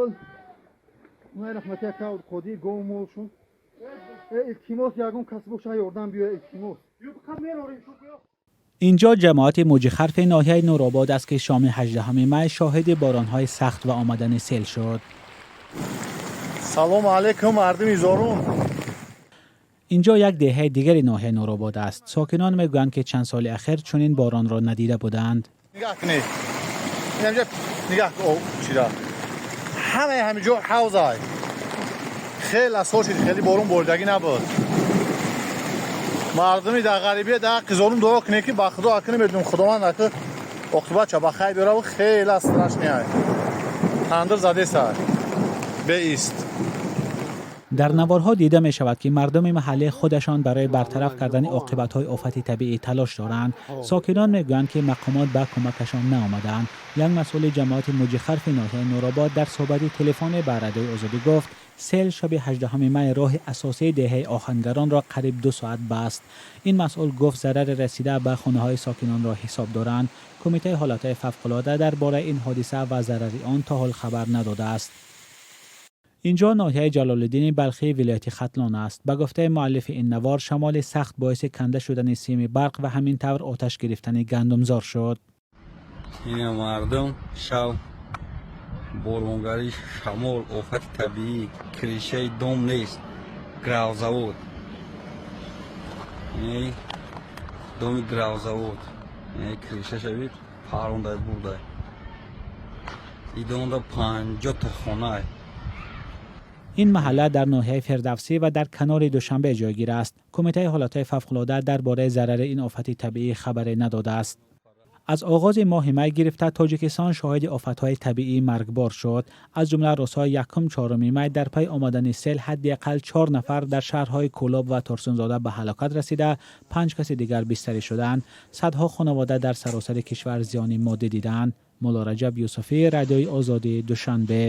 Мисол, раҳмати ака Қодир, гову молшун. Илтимос, ягон кас боша, ёрдам биёя, илтимос. Инҷо ҷамоати Муҷихарфи ноҳияи Нуробод аст, ки шоми 18 май шоҳиди боронҳои сахт ва омадани сел шуд. Салому алайкум, мардуми Зорун. Инҷо як деҳаи дигари ноҳияи Нуробод аст. Сокинон мегӯянд, ки чанд соли ахир чунин боронро надида буданд. Нигаҳ кунед, инҷа нигаҳ, чира ҳамаи ҳаминҷо ҳавзай. Хеле сол шид, хеле борон боридагӣ набуд. Мардуми дар ғарибия, дар ҳаққи Зорун дуо кунед, ки ба Худо ака намедонем, Худованд ака оқибатча ба хайр биёрав. Хеле страшный ай, тандир задесай беист. Дар наворҳо дида мешавад, ки мардуми маҳаллӣ худашон барои бартараф кардани оқибатҳои офати табиӣ талош доранд. Сокинон мегӯянд, ки мақомот ба кӯмакашон наомаданд. Як масъули ҷамоати Муҷихарфи ноҳияи Нуробод дар суҳбати телефонӣ ба Радиои Озодӣ гуфт, сел шаби 18 май роҳи асосии деҳаи Оҳангаронро қариб 2 соат баст. Ин масъул гуфт, зарари расида ба хонаҳои сокинонро ҳисоб доранд. Кумитаи ҳолатҳои фавқулода дар бораи ин ҳодиса ва зарари он то ҳол хабар надодааст. Инҷо ноҳияи Ҷалолиддини Балхии вилояти Хатлон аст. Ба гуфтаи муаллифи ин навор, шамоли сахт боиси канда шудани сими барқ ва ҳамин тавр оташ гирифтани гандумзор шуд. Ина мардум, шав боронгарӣ, шамол, офати табиӣ, крыша и дом нест, гравзавод, доми гравзавод, крыша шавид парондай бурдай. Идонда 50 та хонай. Ин маҳалла дар ноҳияи Фирдавсӣ ва дар канори Душанбе ҷойгир аст. Кумитаи ҳолатҳои фавқулода дар бораи зарари ин офати табиӣ хабаре надодааст. Аз оғози моҳи май гирифта Тоҷикистон шоҳиди офатҳои табиии маргбор шуд. Аз ҷумла рӯзҳои якум, чоруми май дар пай омадани сел ҳадди ақал чор нафар дар шаҳрҳои Кӯлоб ва Турсунзода ба ҳалокат расида, панҷ каси дигар бистарӣ шуданд. Садҳо хонавода дар саросари кишвар зиёни моддӣ диданд. Муллораҷаб Юсуфӣ, Радиои Озодӣ, Душанбе.